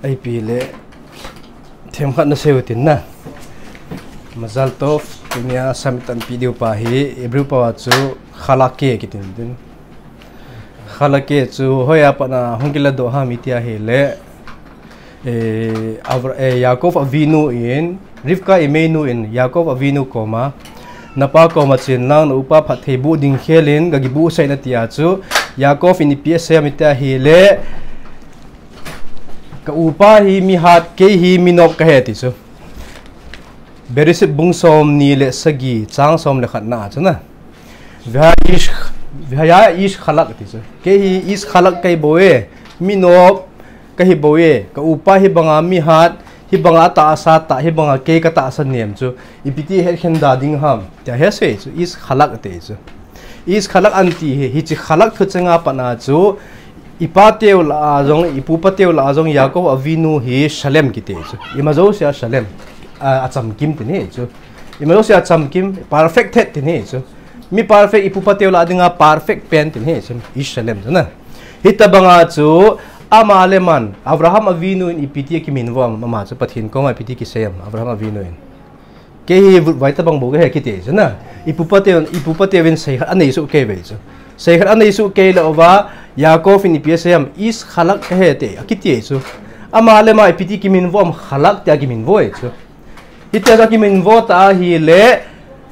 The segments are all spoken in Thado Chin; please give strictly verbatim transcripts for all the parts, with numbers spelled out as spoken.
Ipi le themkhat nasei u tin na. Mazal tov, tunia Psalm itanpi diu pa hi Hebrew pao a chu Chalake kitin tin. Chalake chu hoiya pat a hung kiladoh ham iti ahile, eh, Avra-, eh, Yaakov Avinu in, Rivka Imeinu in Yaakov Avinu koma, napa koma chen lang, na upa phatthei boh ding khel in kakibohsah in ati a chu, Yaakov in ipi asei ham iti ahile, ka upa hi mihat, kei hi minop kahi ti chu. Bereshit bung somni le sagi, chang som le khatna a chu na. Vaya ish, vaya ish chalak ti chu. Kei hi ish chalak kahi bou e, minop kahi bou e, ka upa hibanga mihat, hibanga tahsa tah, hibanga kei katahsa nem chu. Ipi ti hetkhen da ding ham tia hi asei chu, ish chalak ti chu. Ish chalak anti hi, hiche chalak thucheng a pat a chu, ipa teu lah a jong, ipupa teu lah a jong, Yaakov Avinu hi shalem kiti chu. Ima jousea shalem, a, achamkim ti hi chu. Ima jousea achamkim, perfect thet ti hi chu. Mi perfect, ipupa teu lah a dinga perfect pen ti hi chu. Ish shalem chu na. Hitabanga chu, ama le aman, Avraham Avinu in ipi ti akiminvo ham, ama chu Pathen koma ipi ti kisei ham, Avraham Avinu in. Kei hi vutvai tabang bou kahi kiti chu na. Ipupa teu, ipupa teu in seikhat anei soh kei uve chu. Seikhat anei soh kei lou uva, Yaakov in ipi asei ham, ish chalak kahi ti, akiti chu. Ama le ama ipi ti kiminvo ham, chalak ti akiminvo e chu. Hitia chu akiminvo ta ahile,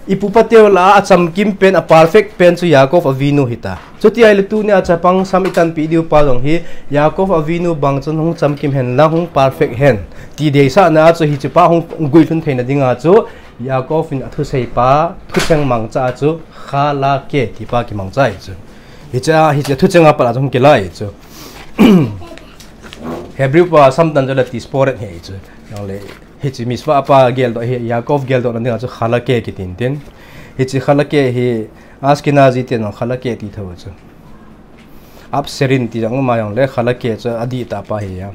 ipupa teu lah a achamkim pen, a perfect pen chu Yaakov Avinu hita. Chuti ahile tunia chapang Psalm itanpi diu pa jong hi, Yaakov Avinu bang chun hung chamkim hen lang, hung perfect hen ti deisahna a chu hiche pa hung guilhun theina dinga chu, Yaakov in athusei pa, thucheng mangcha a chu, Chalake ti pa kimangcha ahi chu. Hiche a, hiche thucheng a pat a chu hung kila ahi chu. Hebrew pa Psalm tan chu le Tisporet ahi chu. Jongle, hiche Mitzvah pa geldoh hi, Yaakov geldohna dinga chu Chalake kitin tin. Hiche Chalake hi, Ashkenazi ten jong Chalake ti thou chu. Apserim ti jong um a jongle Chalake chu adih tah pa ahi a.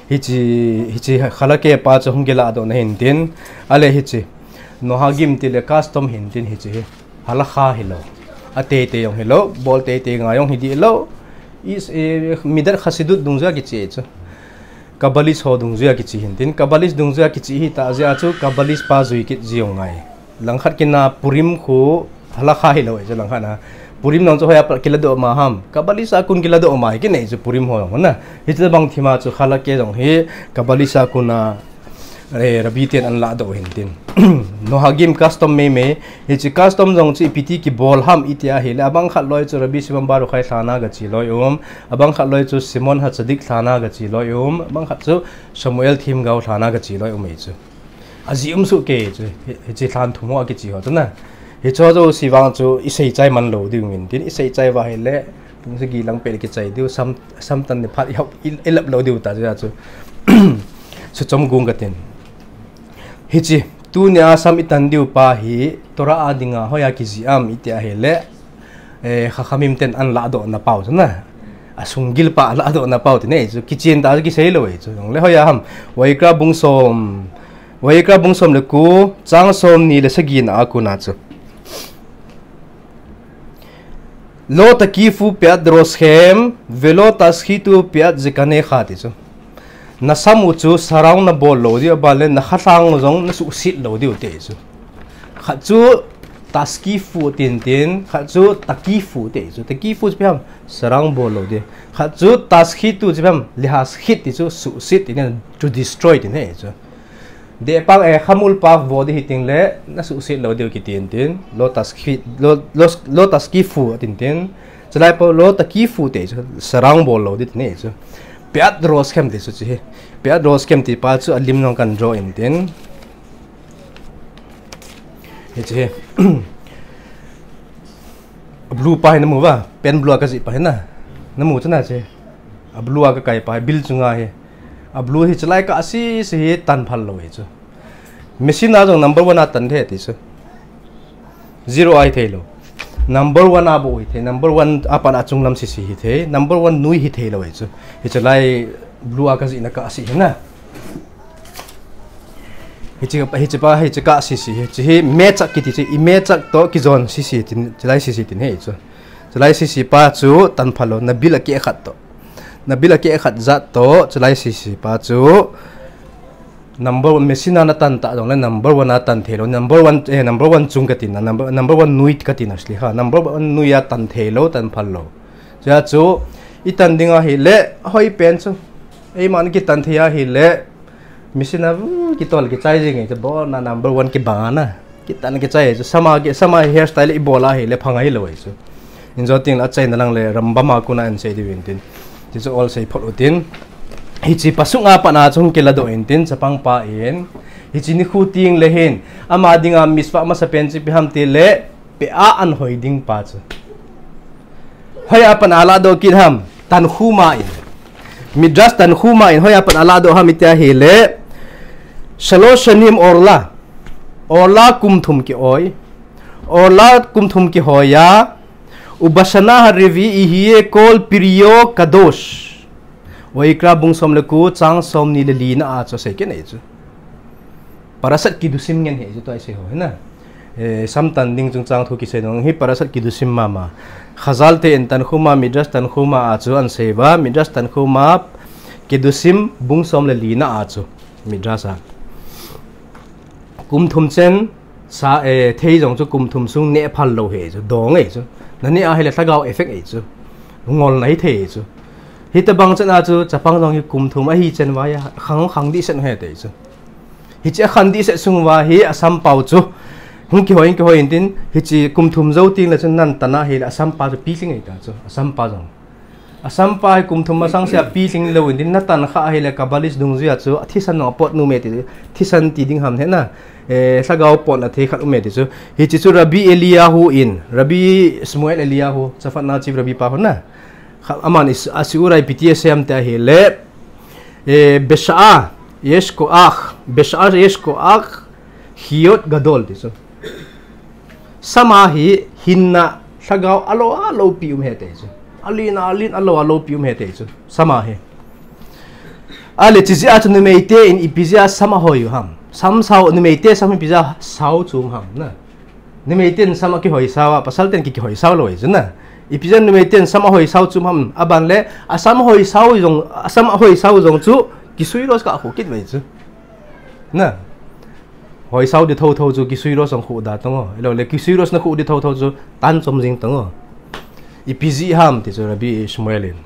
Hiche, hiche Chalake pa chu hung kiladohna hin tin. Ahile hiche Nohagim ti le custom hin tin hiche hi. Halakha hilou. Ateitei jong hilou, bol teitei ngai jong hi dih lou. Is, eh, Midat Hasidut dungjuia kiche chu. Kabbalist ho dungjuia kiche hin tin, Kabbalist dungjuia kiche hita jeh a chu Kabbalist pa jui kit ji jong ngai. Langkhat kina Purim khu halakha hilou e chu langkhat na. Purim nang chu hoiya pat kiladoh ma ham. Kabbalist a kon kiladoh ma hi kinei chu Purim ho jong na. Hiche bang thima chu Chalake jong hi Kabbalist a kon a, eh, Rabbi ten anladoh hin tin. Nohagim custom meimei. Hiche custom jong chu ipi ti kibol ham iti ahile. Abang khat loi chu Rabbi Shimon Bar Yochai lhan a gache loi um. Abang khat loi chu Shimon HaTzadik lhan a gache loi um. Abang khat chu Samuel themgao lhan a gache loi um e chu. Ajeh um soh kei chu, hi, hiche lhan thum ho akiche ho chu na. Hiche ho jouse vang chu isei chai man lou diu hin tin, isei chai uva ahile, pung sagi lang pet kichai diu, Psalm, Psalm tan ni phat i hop, i, ilap lou diu ta jeh a chu. Suchom gung katin. Hiche, tunia Psalm itan diu pa hi, Torah a dinga hoiya kijih am iti ahile, eh, Chachamim ten anladohna pao chu na. Asunggil pa ladohna pao ti nei chu. Kichen ta chu kisei lou e chu. Jongle hoiya ham. Vayikra bung som. Vayikra bung som le ko, chang somni le sagina a kon a chu. Lo takifu peat ra'oschem, velo tashchitu peat zekanecha ti chu. Nasam u chu surround nabol lou diu, aban le nakhalhang u jong nasuhset lou diu ti chu. Khat chu tashkifu tin tin, khat chu takifu ti chu. Takifu chu ipi ham, surround bol lou di. Khat chu tashchitu chu ipi ham, lehashchit ti chu suhset ti nen, to destroy ti nei chu. Dehpang e khamul pa vo di hiting le, nasuhset lou diu kitin tin, lo tashchit, lo, lo, lo tashkifu tin tin. Chulai pa lo takifu ti chu, surround bol lou di ti nei chu. Peat ra'oschem ti chu chu hi. Peat ra'oschem ti pa chu alim nong kan draw in tin. Hiche hi. Blue pa hi namu uva, pen blue a kajih pa hi na. Namu chu na chu. A blue a kakai pa hi, bil chunga hi. A blue hi chulai kah sese hi tan phal lou hi chu. Machine a jong number one a tan thei ti chu. Zero a hithei lou. Number one a bou hithei, number one a pat a chunglam sese hithei, number one nui hithei lou hi chu. Hiche lai blue a kajihna kah sese hi na. Hiche, hiche pa, hiche kah sese, hiche hi mechak kiti chu, i mechak toh kijon sese tin, chulai sese tin hi chu. Chulai sese pa chu tan phal lou, na bil a keh khat toh. Na bil a keh khat jat toh, chulai sisi pa chu. Number one, machine a na tan ta jong le number one a tan thei lou. Number one, eh, number one chung ka tina, number, number one nui ka tina sli ha. Number one nui a tan thei lou, tan phal lou. Chua chu, i tan ding ahi le, hoi pen chu. Ei man ki tan thei ahi le, machine a, mm, ki tol ki chai jing e, chu bol na number one ki bang a na. Ki tan ki chai chu, sama ki, sama hairstyle i bol ahi le, phang ahi lou chu. In jo ting la chai na lang le, ram bam a kuna an sei di vin tin. Ti chu ol sei phot u tin. Hichi pa sung a pa na chung ki la do in tin, chapang pa in. Hichi ni khu ting le hin. Ama ding a miswa masa pen chi pi ham ti le, pe a an hoi ding pa chu. Hoi a pan a la do kin ham, tan khu ma in. Midrash tan khu ma in, hoi a pan a la do ham i ti ahi le. Shalosh shanim orla. Orla kum thum ki oi. Orla kum thum ki hoi a. Ubashana harevi ihi kol pirio kadosh. Vaikra bung som le ku chang som ni le li na a chu sei ke nei chu. Parashat Kidushim ngen he chu tua i sei ho na. Eh, sam tan ding chung chang thu ki sei nong hi Parashat Kidushim mama. Chazal te in tan khu ma Midrash tan khu ma a chu an sei va. Midrash tan khu ma Kidushim bung som le li na a chu. Midrash a. Kum thum chen sa, eh, thei jong chu kum thum sung ne phal lou he chu, dong e chu. Na ne a hi le lhagao effect e chu. Ngol na hi thei e chu. Hi ta bang chen a chu, chapang jong hi kum thum a hi chen va ya, khang, khang di sen he te chu. Hi chi a khang di sen sung va hi a sam pau chu. Hung ki hoi, ki hoi in tin, hi chi kum thum jo ting le chu nan tan a hi le a sam pau chu pi tling e ta chu. A sam pau jong. A sam pa hi kum thum masang sia pi tling lou in tin na tan kha ahi le Kabbalist dungjuia chu a thisan nong a pot nu me ti, thisan ti ding ham he na, eh, lhagao pot na thei khat um e ti chu. Hi chi chu Rabbi Eliyahu in, Rabbi Shmuel Eliyahu, Safat na chief Rabbi pa ho na. Kha, aman is, a siurai piti a sem te ahi le, eh, besha'a, yesh ko'ach, besha'a yesh ko'ach, chiyut gadol ti chu. Sama hi hinna lhagao a lo a lo pi um he te chu. A lin a lin a lo a lo pi um he te chu. Sama hi. A le chi jia chu numei te in ipi jia sama hoi u ham. Sam sao numei te sam ipi jia sao chu um ham na. Numei ten sama ki hoi sao a, pasal ten ki, ki hoi sao lo e chu na. Ipi jia numei ten sama hoi sao chu um ham. A ban le a sam hoi sao jong, a sam hoi sao jong chu ki sui ros ka khu kit ve chu. Na. Hoi sao di thotho chu kisui ros ang khu da tong o. Elo le kisui ros na khu di thotho chu tan chom jing tong o. Ipi ji ham ti chu Rabbi Shmuel in.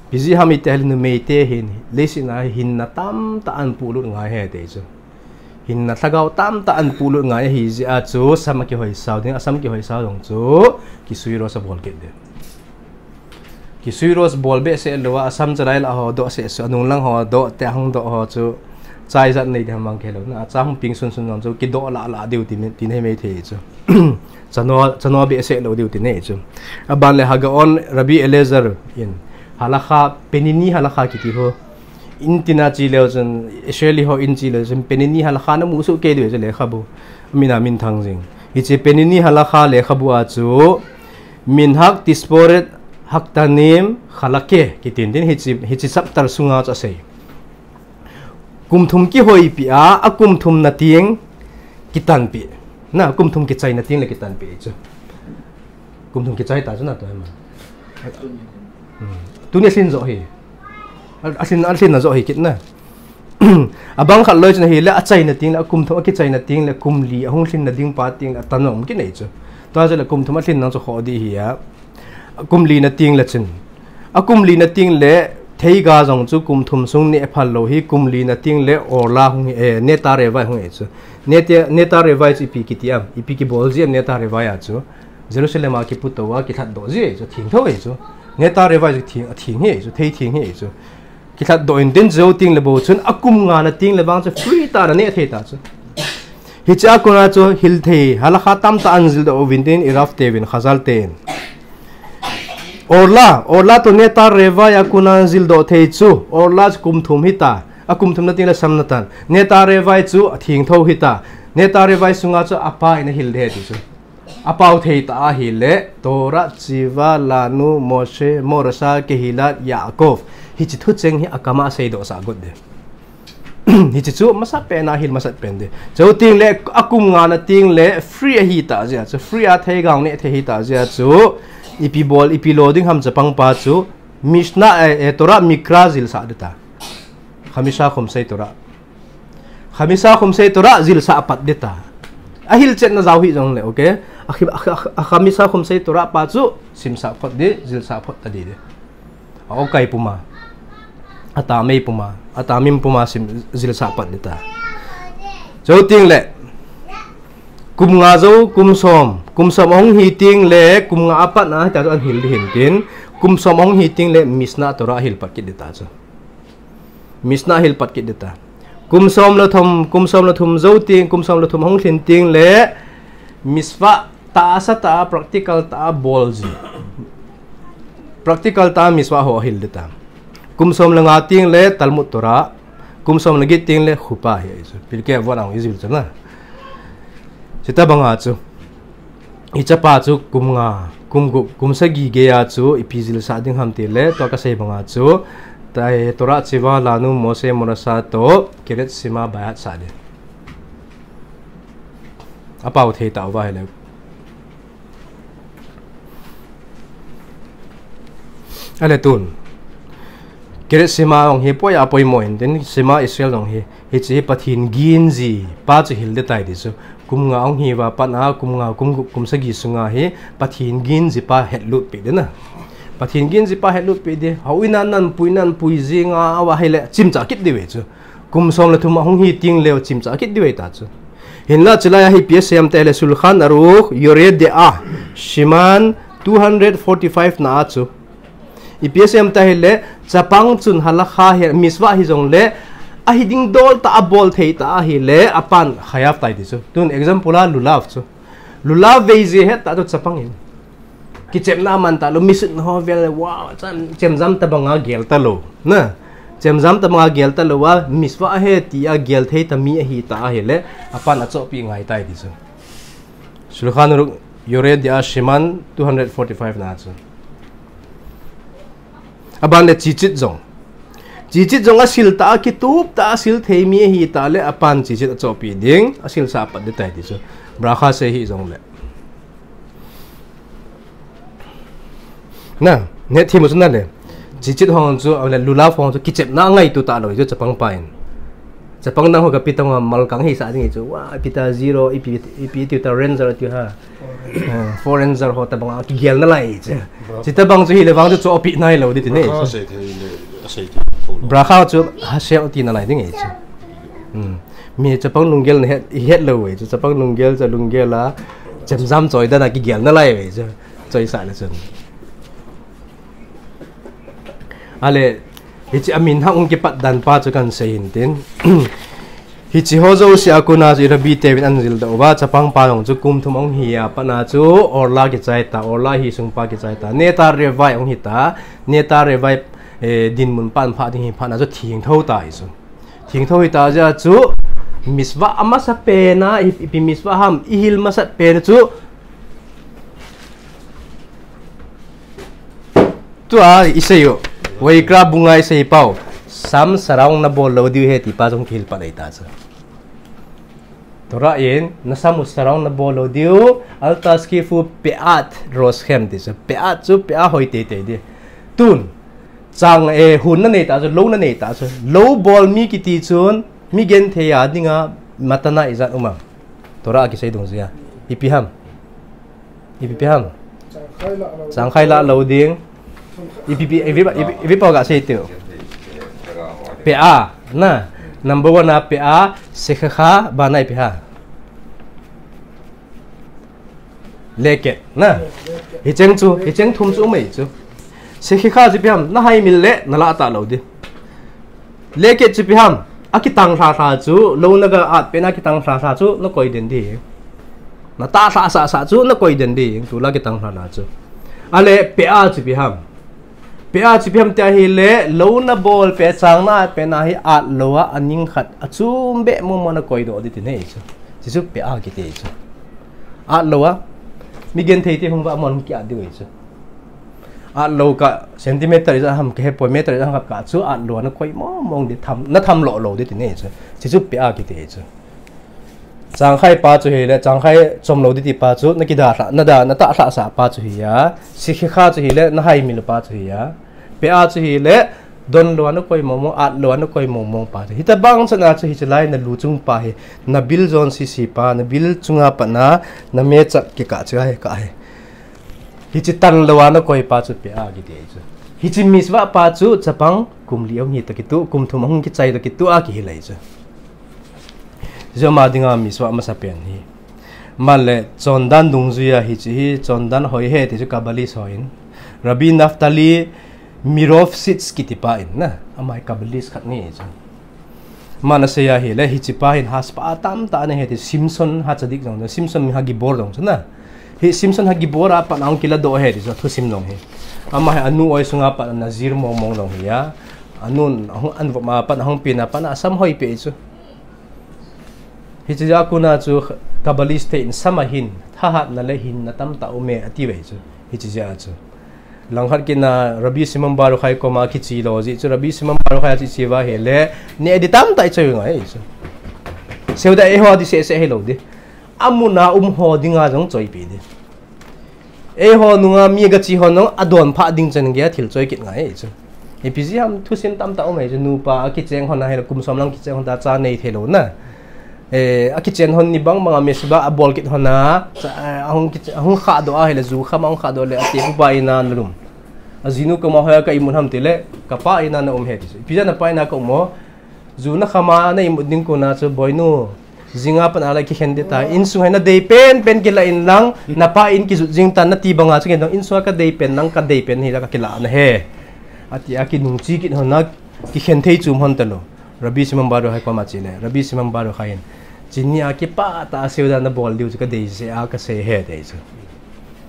Ipi ji ham i te hel numei te hin, leiset a hinna tamtah an pulut ngai he te chu. Hinna lhagao tamtah an pulut ngai hi jia chu sam a kihoi sao ding, a sam kihoi sao jong chu kisui ros a bol kit ding. Kisui ros bol behseh lou a, a sam chalai lah ho doh seh seh, a nung lang ho doh, te a hung doh ho chu, chai jat nei ding ham vang kei lou na, a cha hung ping sun sun jong chu, kidoh lah lah diu ti, ti nei mai thei chu. Chano, chano behseh lou diu ti nei chu. A ban le Hagaon Rabbi Eliezer in, halakha, Penini halakha kiti ho. In tina chi leu chun, Israeli ho in chi leu chun, Penini halakha na mu su kei diu chu lekhabu. Min a min thang jing. Hiche Penini halakha lekhabu a chu, Minhag Tisporet Haktanim Chalake, kitin tin hiche, hiche chapter sunga chu asei. Kum thum kihoipi a, a kum thum na ting kitanpi. Na, kum thum kichai na ting le kitanpi chu. Kum thum kichai ta chu na to ema. Hmm. Tuni a lhin jo hi. A, a lhin, a lhin na jo hi kit na. A bang khat loi chun ahi le, a chaina ting le, a kum thum a kichaina ting le, kum li a hung lhinna ding pa ting le, a tan um kinei chu. Tua chu le kum thum a lhin nang chu kho di hi a. A kum li na ting le chun. A kum li na ting le, theiga jong chu kum thum sung ne phal lou hi, kum li na ting le, orla hung hi, eh, neta revai hung hi chu. Neta, neta revai chu ipi kiti am, ipi kibol ji am neta revai a chu. Jerusalem a kiputo a, kilhat doh ji chu, thing tho hi chu. Neta revai chu thing, a thing hi chu, thei thing hi chu. Kilhat doh in tin jou ting le bou chun, a kum nga na ting le vang chu free ta na ne thei ta chu. Hiche a kona chu hil thei, halakha tamtah an jil doh uvin tin, Irav te uvin, Chazal ten. Orla, orla to neta revai a kona jil doh thei chu, orla chu kum thum hi ta, a kum thum na ting le sam na tan. Neta revai chu a thing tho hi ta, neta revai sunga chu a pa in a hil de ti chu. A pau thei ta ahi le, Torah tziva lanu Moshe morasha kehilat Yaakov. Hiche thu cheng hi a kama sei doh sa got de. Hiche chu masat pen a hil masat pen de. Jou ting le a kum nga na ting le free ahi ta jia chu. Free a theiga ne thei hi ta jia chu. Ipi bol, ipi lo ding ham chapang pa chu. Mishnah, eh, eh, Torah Mikra jilsah dita. Khamisha Chumsei Torah. Khamisha Chumsei Torah jilsah pat dita. Ahilchetna jao hih jongle, okay? A khi-, a, a, a Khamisha Chumsei Torah pa chu simsah phot di, jilsah phot ta di di. A okay puma. A tamei puma. A tamim puma sim, jilsah pat dita. Jou ting le. Kum nga jou, kum som. Kum som ahung hi ting le, kum nga apat na, hita chu an hil di hin tin. Kum som ahung hi ting le, Mishnah Torah ahil pat kit dita chu. Mishnah ahil pat kit dita. Kum som le thum, kum som le thum jou ting, kum som le thum ahung lhin ting le, mitzvah ta asa ta, practical ta bol ji. Practical ta mitzvah ho ahil dita. Kum som le nga ting le, Talmud Torah. Kum som le get ting le Chuppah hi ahi chu. Pirkei Avot a hung jil chu na. Chuti banga chu. Hiche pa chu kum nga, kum gup, kum sagi geiya chu ipi jilsah ding ham ti le, tua kasei banga chu. Tai Torah Tziva Lanu Moshe Morasha toh, Keret Shema by heart sah ding. Apao thei tauva hile. Ale tun. Keret Shema jong hi poi a poimo in tin Shema Israel jong hi. Hiche hi Pathen gin ji pa chu hil ding tai ti chu. Kum nga ahung hi uva pat a kum nga kum gup kum sagi sunga hi Pathen gin ji pa hetlut peh ding na. Pathen gin ji pa hetlut peh ding. Houin a nanpui nanpui jinga uva hile chimcha kit diu ve chu. Kum som le thum ahung hi ting leu chimcha kit diu ve ta chu. Hinla chulai a hi ipi asei em ti le Shulchan Aruch Yoreh De'ah Siman two hundred forty-five na a chu. Ipi asei em ti le chapang chun halakha hi mitzvah hi jongle ahi ding dol ta abol thei ta ahile apan chayav tai ti chu. Tun example a lulav chu. Lulav vei ji het ta chu chapang in. Kichepna man ta lou, misut ho vel, wow, chemjam tabanga gel ta lou. Na, chemjam tabanga gel ta lou a, mitzvah ahi tia gel thei ta mi ahi ta ahile, apan achohpeh ngai tai ti chu. Shulchan Aruch Yoreh De'ah Siman two hundred forty-five na chu. Aban le tzitzit jong. Tzitzit jong asil ta, akitup ta, asil thei mi ahi ta le, apan tzitzit achohpeh ding, asilsah pat ding tai ti chu. Bracha sei hi jongle. Na, neh thim u chu na le. Tzitzit ho chu, le lulav ho chu, kichepna ngaito ta lou chu, chapang pa in. Chapang dang ho ka pi tang a mal kang hi sa ding chu. Wa, pi ta zero, ipi, ipi tiu ta ranger tiu ha. Eh, four ranger ho tabang a kigel nalai chu. Chuti bang chu hile vang chu chohpeh nai lou ding ti ne. Bracha sei thei le, sei thei tho lou. Bracha chu hashem ti nalai ding chu. Hmm. Mi chapang lunggel na het, het lou ve chu. Chapang lunggel, cha lunggel a. Chemjam choi dan a kigel nalai ve chu. Choisah le chun. Ale, hiche amin hah hung kipat dan pa chu kan sei hin tin. Hiche ho jouse a kona chu i rabbi teuvin an jil doh uva, chapang pa jong chu kum thum ahung hi a pat na chu orla kichai ta, orla hi sung pa kichai ta, netar revai ahung hi ta, netar revai, eh, dinmun pan pha ding hi phat na chu thengtho ta hi chu. Thengtho hi ta jeh chu, mitzvah amasa pen a, i, ipi mitzvah ham, i hil masat pen chu, Tua i sei u. Vayikra bunga i sei pau. Sam surround na bol lou diu ahi ti pa jong kihil pat ahi ta chu. Torah in, na sam u surround na bol lou diu, al tashkifu pe'at roshchem ti chu. Pe'at chu, pe'ah hoi teitei di. Tun, chang, eh, hun na nei ta chu, lou na nei ta chu. Lou bol mi kiti chun, mi genthei a dinga matana ijat um am. Torah a kisei dungjuia. Ipi ham. Ipi pi ham. Changkhai lah lou ding. Ipi pi, ipi, ipi, ipi pa ga sei tiu. Pe'ah, na. Number one a pe'ah, sechecha, bana ipi ha. Leket, na. Hicheng chu, hicheng thum chu um ahi chu. Sechecha chu ipi ham, na haimil le, na lah ta lou ding. Leket chu ipi ham, akitang lhalha chu, lou na ga at pen akitang lhalha chu, na koi den ding. Na tah lhah sahsah chu, na koi den ding, tulai kitang lhalha chu. Ale, pe'ah chu ipi ham. Pe'ah chu ipi ham ti ahile, lou na bol pen, chang na at pen ahi at lou a, aning khat, achum beh momo na koi doh ding ti nei chu. Chu chu pe'ah kiti chu. At lou a, mi genthei te hung uva amon ki at diu ahi chu. At lou ka centimeter ijat ham, ka hepoi meter ijat ham ka chu at lou a na koi mong mong ding tham, na tham lou lou ding ti nei chu. Chu chu pe'ah kiti chu. Changkhai pa chu hile, changkhai chom lou ding ti pa chu, na kida lha, na da, na tah lhah sah pa chu hi a. Sechecha chu hile, na haimil pa chu hi a. Pe a chu hile, don lou a nakoi mong mong, at lou a nakoi mong mong pa chu. Hitabang chan a chu hiche lai nalu chung pa hi, nabil jon sisi pa, nabil chunga pat na, namechat kikah chu ahi, kah hi. Hiche tan lou a nakoi pa chu pe a kiti chu. Hiche mitzvah pa chu chapang kum li ahung hi toh kitoh, kum thum ahung kichai toh kitoh a kihil ahi chu. Joma dinga mitzvah masapen hi. Male, chondan dungjui a hiche hi, chondan hoi ahi ti chu Kabbalist ho in. Rabbi Naftali Mirovsitz kiti pa in na, ama hi Kabbalist khat ahi chu. Aman asei a hile, hiche pa hin ha spa tamtah ana he ti, Shimshon HaTzadik jong, Shimshon HaGibor jong chu na. Hi Shimshon HaGibor a pat ahung kiladoh ahi ti chu, thusim jong hi. Ama hi anu oi sunga pat Nazir mong mong jong hi a. Anun, ahung, an vop ma pat, ahung pen a pat, asam hoi pe chu. Hiche jeh a kona chu Kabbalist te in sam a hin, thahatna le hinna tamtah um e ati uve chu. Hiche jeh a chu. Langkhat kit na Rabbi Shimon Bar Yochai koma kiche lou jeh chu Rabbi Shimon Bar Yochai a che che uva hile, neh di tamtah i choi ngai chu. Seudah eiho di seh seh hilou di. Amun a um ho dinga jong choipi di. Eiho nunga mi gache hon jong adon phah ding chan geiya thil choi kit ngai chu. Ipi jeh ham thusim tamtah um e chu, nupa akicheng hon a hile kum som lang kicheng hon ta cha nei thei lou na. Eh, akichen hon ni bang bang a mesiba abol kit hon a, cha, eh, ahung kiche-, ahung khahdoh a hile, ju kham ahung khahdoh le, ate upa in ana lum. Ajinu koma hoiya ka imut ham tile, kapa in ana um e ti chu. Ipi jeh a napa in a ka um o, ju nakham a na imut ding kona chu, boinu, jinga pat a le kikhen ding ta, insung hi nadei pen pen kila in lang, napa in kijut jing tan nati banga chu kidong, insung a kadei pen lang, kadei pen hi la kakila na e. Ati a kinung che kit hon a, kikhen thei chom hon talou. Rabbi Shimon Bar Yochai koma che le, Rabbi Shimon Bar Yochai in, chuni a kipah tah a seudah nabol diu chu kadei jeh a kasei ahi ti chu.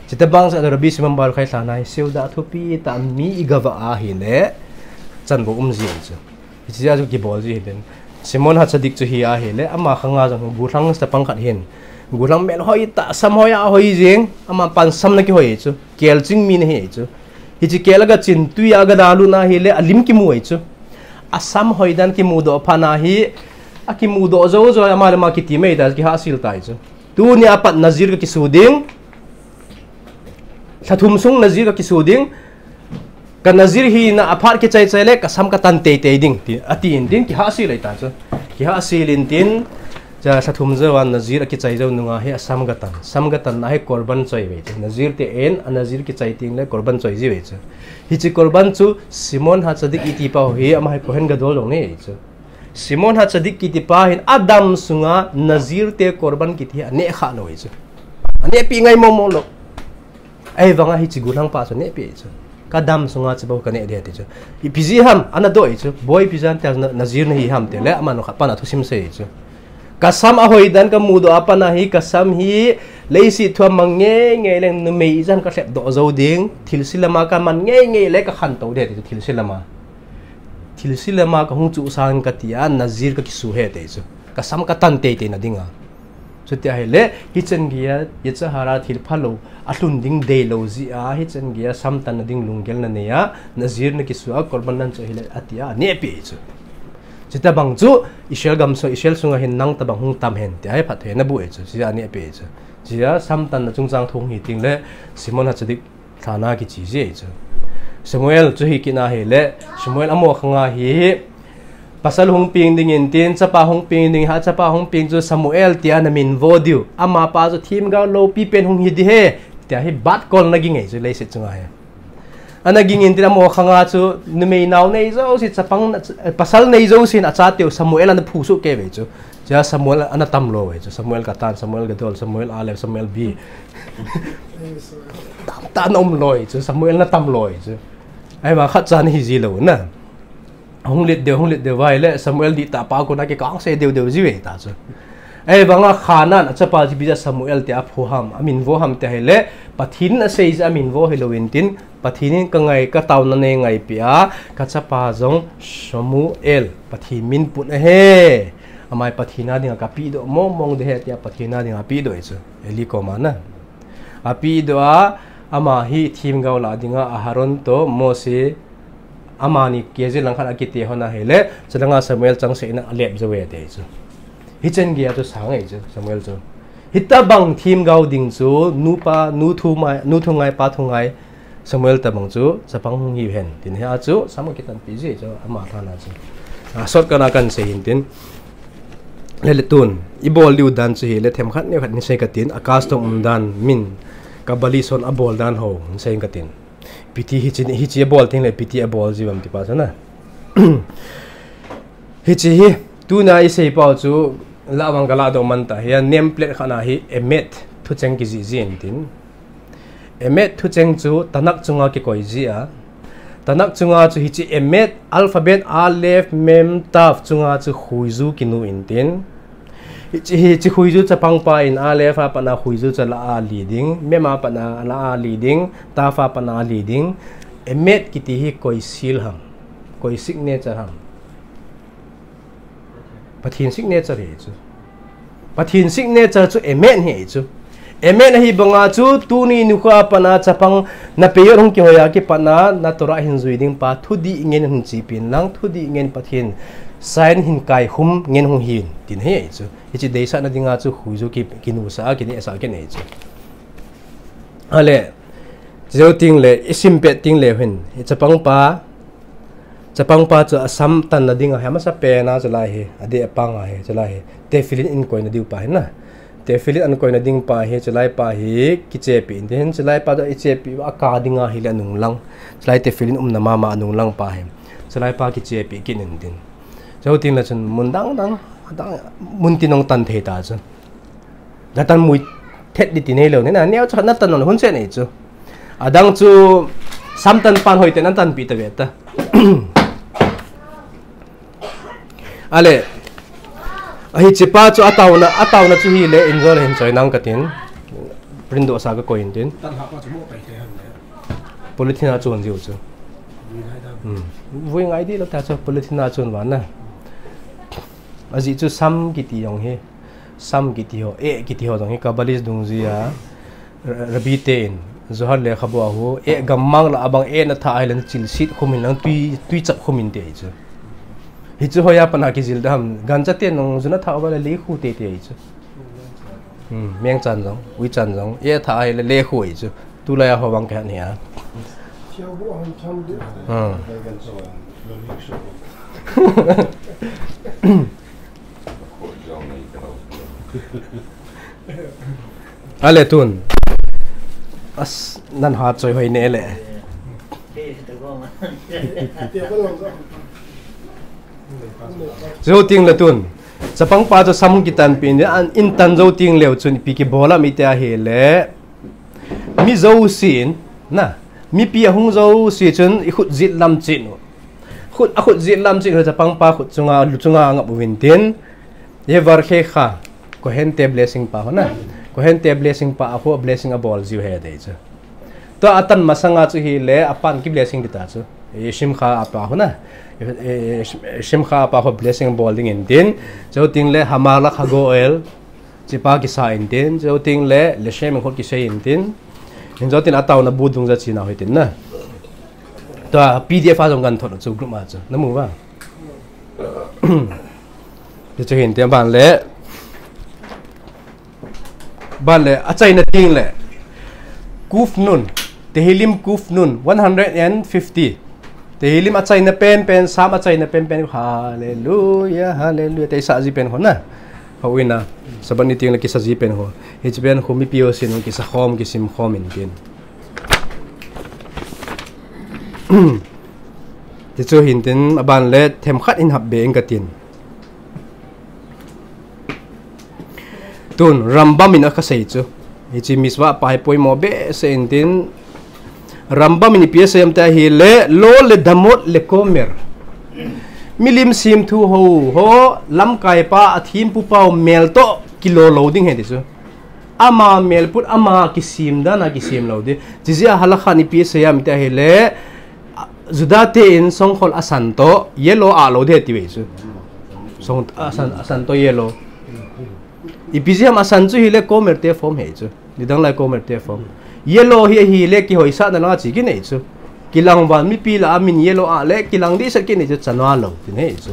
Chuti bang jeh a Rabbi Shimon Bar Yochai lhan a hi seudah thupi tah mi igavah a hile, chan bou um ji chu. Hiche jeh a chu kibol ji hiten. Shimon HaTzadik chu hi a hile, ama khang a jong gollhang chapang khat hin. Gollhang mel hoi tah, sam hoi a hoi jing, ama pan sam na kihoi chu. Kel ching mi na hi chu. Hiche kel a gachin tui a gadalut na hile, alim kimu ahi chu. Asam hoi dan kimudoh phat na hi, akimudoh jou jou, ama le ama kiti mai ta, kihahsel tai chu. Tuni a pat Nazir kakisu ding. Lha thum sung Nazir kakisu ding. Ka Nazir hina aphat kichai chai le, kasam katan tei tei ding, ti, ati in tin, kihahsel ahi ta chu. Kihahsel in tin, Cha, lha thum jou a Nazir akichai jou nunga hi asam gatan. Sam gatan na hi korban choi uve chu. Nazir te in a Nazir kichai teng le korban choi ji uve chu. Hiche korban chu Shimon HaTzadik iti pa hi ama hi Kohen Gadol jong ahi chu. Shimon HaTzadik kiti pa hin adam sunga Nazir te korban kiti hi aneh kha lou ahi chu. Aneh pi ngai mong mong lou. Ahivanga hiche gollhang pa chu neh pi chu. Ka dam sunga chu bou ka neh ding ati chu. Ipi jeh ham, ana dong ahi chu. Boi ipi jeh ham tia na, Nazir nahi ham ti le, ama nung khat pan a thusim sei chu. Ka sam ahoi dan ka mudoh a pat na hi, ka sam hi leiset thua mang ngei ngei le numei ijat ka lhep doh jou ding. Thilse lama ka man ngei ngei le ka khantou ding ati chu thilse lama. Thilse lama ka hung chu sang ka tia, Nazir ka kisu ahi ti chu. Ka sam ka tan tei tei na dinga. Chuti ahile, hichan geiya, yetzer hara thil phalou, alhun ding deilou jeh a, hichan geiya, sam tan na ding lunggel na nei a, Nazir na kisu a, korban nan chu ahile, ati a, aneh pi chu. Chuti bang chu, Israel gam sung, Israel sunga hin nang tabang hung tam hen, tia hi phatthei na bu e chu, tia aneh pi chu. Tia sam tan na chungchang thu hi teng le, Shimon HaTzadik, Lhan a kiche ji ahi chu. Samuel chu hi kit na hile, Samuel amo khang a hi, pasal hung peng ding in tin, chapa hung peng ding, ha chapa hung peng chu Samuel tia na min vo diu. Ama pa chu themgao loupi pen hung hi ding ahi, tia hi bat kol na ging ahi chu leiset chunga hi. Ana ging in tin amo khang a chu numei nao nei jouse chapang na, pasal nei jouse in a chateu Samuel ana phusuh kei uve chu. Tia Samuel ana tam lou uve chu. Samuel Katan, Samuel Gadol, Samuel Alef, Samuel Bi. Tam ta na um lou chu, Samuel na tam lou chu. Ahivang khat cha na hi ji lou na. Hung let deu, hung let deu vai le, Samuel dihtah pa kona kikang se deu deu ji uve ta chu. Ahivanga khat nan a chapa chu ipi jeh a Samuel tia aphu ham, amin vo ham ti ahile, Pathen in asei jeh a amin vo hilou in tin, Pathen in ka ngai, ka taona nei ngaipi a, ka chapa jong Samuel, Pathen min pun ahi. Ama hi Pathen a dinga ka pehdoh mong mong ding ahi tia Pathen a dinga pehdoh ahi chu. Eli koma na. Apehdoh a, ama hi themgao lah dinga Aharon toh Mose, amani kei jeh lang khat a kiti hon ahile, chulanga Samuel changseh in alep jou e ti chu. Hichan geiya chu sang ahi chu, Samuel chu. Hitabang themgao ding chu, nupa, nu thu mai, nu thu ngai, pa thu ngai, Samuel tabang chu chapang hung hiu hen tin, hia chu sam akitanpi ji chu ama thana chu. A, shortcut a kahin sei hin tin. Lele tun, ibol diu dan chu hile themkhat neokhat hin sei katin, a custom um dan, min, Kabbalist hon abol dan ho hin sei katin. Piti hichi, hichi abol teng le piti abol jiu ham ti pa chu na. Hichi hi, tuna isei pau chu, la vang kala doh man ta hi, a name plate khat na hi, emet, thucheng kijih jin tin. Emet thucheng chu Tanakh chunga kikoi ji a. Tanakh chunga chu hichi emet alphabet Aleph Mem Tav chunga chu khuiju kinu in tin. Hichi, hichi khuiju chapang pa in Aleph a pat na khuiju chu la a li ding, Mem a pat na la a li ding, Tav a pat na a li ding. Emet kiti hi koi seal ham, koi signature ham. Pathen signature hi chu. Pathen signature chu emet hi chu. Emet ahi banga chu tuni nikho a pat na chapang na peyot hung kihoi a kipat na, na Torah hin jui ding pa thudih ngen hin chepin lang, thudih ngen Pathen sign hin kaikhum ngen hung hin tin hi chu. Hichi deisahna dinga chu khuiju ki, kinusah a, kinehsah a kine chu. Ale, jou teng le, isim pet teng le hin, i chapang pa, chapang pa chu asam tanna dinga hi, amasa pen a chulai hi, adeh a pang a hi, chulai hi, tefillin inkoina diu pa hi na. Tefillin ankoina ding pa hi, chulai pa hi, kichepi in tin, chulai pa chu ichepi a ka dinga hile anung lang. Chulai tefillin umna mama anung lang pa hi. Chulai pa kichepi kit in tin. Jou teng le chun mun dang dang, dang, mun tin hung tan thei ta chu. Natan mui thet di ti nei lou, nei na, neo chu natan non hun se nei chu. Adang chu sam tan pan hoi te natan pi ta ve ta. Ale, ahi chipa chu atauna, atauna chu hile injol hin choi nang katin. Print doh sa kakoi in tin. Tan ha pa chu mo pai te han le. Polythene a chun jiu chu. Vui ngai da. Hmm. Vui ngai di lou ta chu polythene a chun vang na. Ajeh chu sam kiti jong hi. Sam kiti ho, eh kiti ho jong hi Kabbalist dungjuia, Ra-, Rabbi te in, Zohar lekhabu a hu, eh gammang la abang eh na tha ahi le na chilsit khum in lang tui, tui chap khum in te hi chu. Hichu hoiya pat na kijil da ham, gancha te nung ju na tha uva le lekhu te te hi chu. Hmm, mengchan jong, uichan jong, eh tha ahi le lekhu hi chu. Tulai a ho vang kahet ni a. Hmm. Ale tun. As, nan ha choi hoi ne le. Jou teng le tun. Chapang pa chu sam kitan pi ni an in tan jou teng leu chun ipi kibol am iti ahile. Mi jousen, na, mipi ahung jouse chun ikhut jet lam chen u. Khut, akhut jet lam chen u chapang pa khut chunga, lu chunga ngap uvin tin. Yevarkecha, Kohen te blessing pa ho na. Kohen te blessing pa a ho blessing abol jiu ahi ti chu. Tua atan masanga chu hile apan ki blessing di ta chu. Shimcha a pa ho na. Shimcha a pa ho blessing abol ding in tin. Jou teng le Hamalach HaGoel. Chipa kisa in tin, jou teng le, Leshem in khut kisei in tin. Hin jou teng atauna bu dungjuia chena hoi tin na. Tua P D F a jong kan thot chu group ma chu. Na mu va. Ti chu hin tin ban le. Ban le, achaina teng le. Kuf Nun. Tehillim Kuf Nun, one hundred and fifty. Tehillim achaina penpen, Sam achaina penpen, Hallelujah, Hallelujah. Te isa ji pen ho na. Ho ina, Sabbath ni teng le kisa ji pen ho. Hiche pen ho mipi ho sin ho kisa khom, kisim khom in tin. Ti chu hin tin, aban le themkhat in hap be in ka tin. Tun, Rambam in akha sei chu. Hiche Mitzvah pa hi poimo behseh in tin. Rambam in ipi asei em tia ahile, lo ledamot lekomer. Milim semthu ho, ho, lamkai pa, athempu pau mel toh kilo lou ding ahi ti chu. Ama melput, ama kisem dan a kisem lou ding. Chujeh a halakha in ipi asei em tia ahile, Juda te in songkhol asan toh, yellow a lou ding ti ve chu. Song, asan, asan toh yellow. Ipi jeh ham asan chu hile komer te form ahi chu. Nidang lai komer te form. Yellow hi ahile kihoisahna langa che kinei chu. Kilangval mipi lah a min yellow a le kilang dehset kinei chu chanua lou tin ahi chu.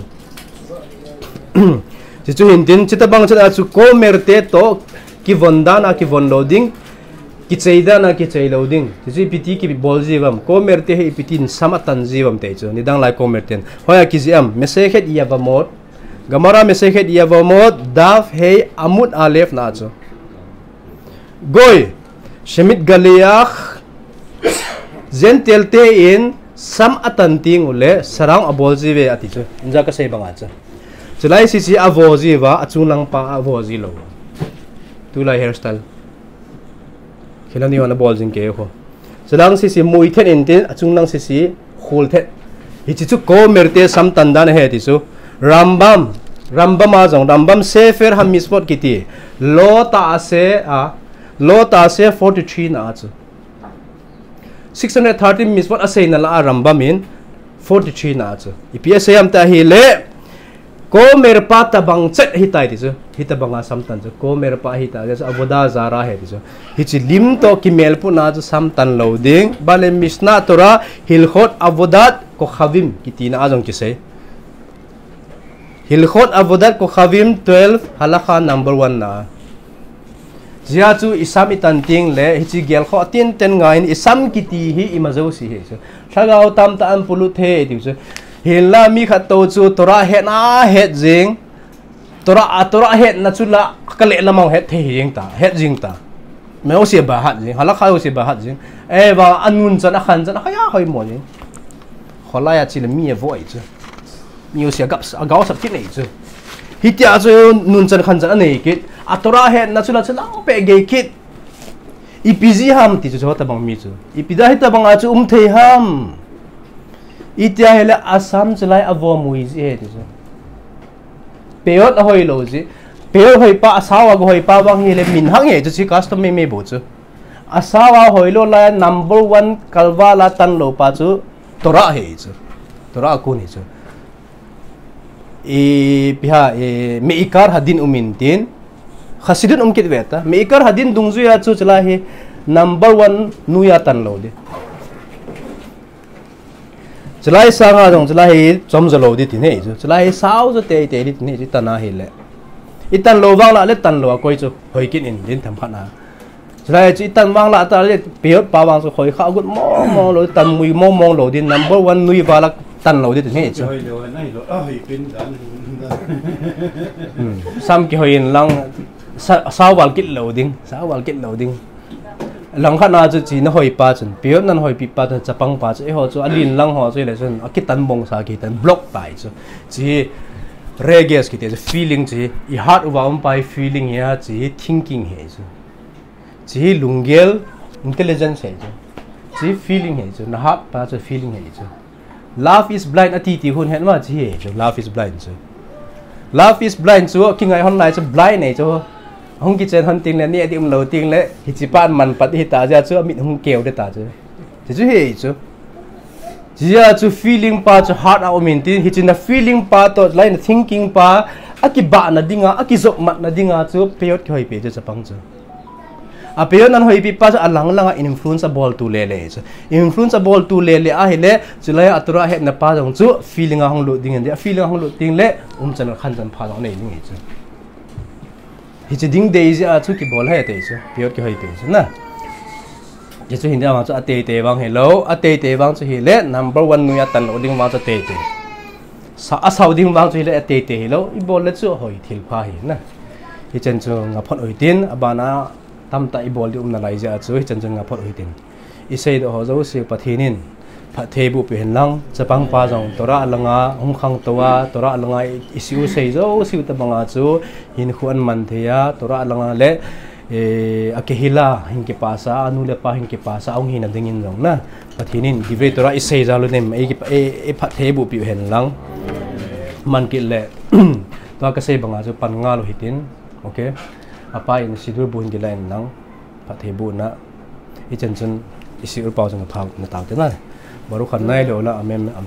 Chuchu hin tin, chutabang chun a chu komer te toh kivon dan a kivon lou ding. Kichei dan a kichei lou ding. Chuchu ipi ti kibol ji uvam. Komer te hi ipi tin sam atan ji uvam ti chu. Nidang lai Komer ten. Hoiya kijih em. Masechet Yevamot. Gemara Masechet Yevamot. Daf Hei Amud Aleph na chu. Goy. Shemitgaleach. Gentile te in sam atan teng uleh sarang abol ji uve ati chu. Inja kasei banga chu. Chulai sisi avo ji uva, achunglang pa avo ji lou. Tulai hairstyle. Khilani hon abol jing kei ho. Chulang sisi mui thet intin, achunglang sisi khul thet. Hichi chu Komer te sam tan dan ahi ti chu. Rambam, Rambam a jong, Rambam Sefer HaMitzvot kiti. Lo ta ase a, lo ta ase forty-three na chu. Six hundred thirteen mitzvot aseina lah a Rambam in forty-three na chu. Ipi asei ham ti ahileh, Komer pa tabang chet ahitai ti chu. Hitabang a sam tan chu. Komer pa ahitai chu. Avodah Zarah ahi ti chu. Hichi lim toh kimel puna chu sam tan lou ding. Bale Mishnah Torah Hilchot Avodat Kochavim kitina a jong kisei. Hilchot Avodat Kochavim twelve, Halakha number one na. Jia chu isam itan teng leh, hichi gel kho tin ten ngai in isam kiti hi ima jouse hi chu. Lhagao tamtah in pollute thei ti chu. Hinlah mi khat toh chu Torah hetna het jing. Torah, a Torah hetna chu lah, kale lamang het thei jing ta, het jing ta. Meusi a bahat jing, Halakha usi a bahat jing. Eva anun chan akhan chan, ahoi ahoi mo jing. Kholai a chileh mi avoi chu. Mi usi agap, agao sap kit nei chu. Hitia chu nun chan khan chan anei kit. A Torah hetna chu lah chu lang pe gei kit. Ipi ji ham ti chu chu tabang mi chu. Ipi dia hitabang a chu um thei ham. Itia hileh asam chulai avo mui ji ahi ti chu. Peyot ahoi lou ji. Peyot hoi pa, asao a hoi pa vang hileh minhag ahi chu, chi custom mei mei bou chu. Asao a hoi lou lai number one kalval a tan lou pa chu Torah ahi chu. Torah akun ahi chu. Ipi ham, i Meikar Hadin um intin. Hasidut um kit uve ta. Meikar Hadin dungjuia chu chulai hi number one noiya tan lou ding. Chulai sanga jong chulai hi chom jo lou ding ti nei chu. Chulai hi sao jo tei tei ding ti nei chu, tan ahileh. I tan lou vang lah leh tan lou a koi chu hoi kit intin themkhat na. Chulai chu i tan vang lah ta leh peyot pa vang chu hoi kha gut mong mong lou, tan mui mong mong lou ding, number one noi val a tan lou ding ti nei chu. Hoi lou, nai lou, a hoi pin dan. Hmm. Sam kihoi in lang, sa, sao val kit lou ding, sao val kit lou ding. Langkhat na chu chi nahoi pa chun, peyot nahoipi pa chun, chapang pa chu, eiho chu, alin lang ho chu, ileh chun, akitan bong sa kitan, block tai chu. Chi regesh kiti chu, feeling chi, i heart uva um pa hi feeling ahi, chi thinking ahi chu. Chi lunggel, intelligence ahi chu. Chi feeling ahi chu, na heart pa chu feeling ahi chu. Love is blind ati ti hon het ma chi ahi chu, love is blind chu. Love is blind chu, kingai hon lai chu blind ahi chu. Hung kichen hon teng leh, ni adi um lou teng leh, hichi pan man pat hita jia chu, amit hung keu ding ta chu. Chi chu ahi chu. Jia chu feeling pa chu heart a um intin, hichi na feeling pa toh, lai na thinking pa, akibahna dinga, akijopmatna dinga chu, peyot kihoi pe chu chapang chu. A peyot nahoipi pa chu alang langa influence abol tu lele chu. Influence abol tu lele ahileh, chulai a Torah hetna pa jong chu feeling a hung lut ding ahi, a feeling a hung lut ding leh, umchan khanchan pha jong nei ding ahi chu. Hichi ding dei jia chu kibol ahi ti chu, peyot kihoi ti chu na. Hichu hin dia vang chu atei tei vang hilou, atei tei vang chu hileh, number one noiya tan lou ding vang chu atei tei. Sa, asao ding vang chu hileh, atei tei hilou, ibol leh chu hoi thil pha hi na. Hichan chu ngaphot u hitin, abana tamtah ibol ding um nalai jia chu, hichan chu ngaphot u hitin. Isei doh ho jouse Pathen in phatthei boh peh hen lang, chapang pa jong Torah langa hung khangtou a, Torah langa i, isei u sei jouse tabang a chu hinkho aman thei a, Torah langa leh, eh, a kehila hin kipasa, anu le pa hin kipasa, hung hina dingin jong na. Pathen in Divrei Torah isei jal u nem, i, i, iphatthei boh peh hen lang. Man kit leh, tua kasei banga chu pan ngal u hitin. Okay. Apa in siddur bu hin kila hen lang. Phatthei boh na. Hichan chun isi urpau chun ka thau na tau te na. Baruch Adonai le'olam amen. Amen.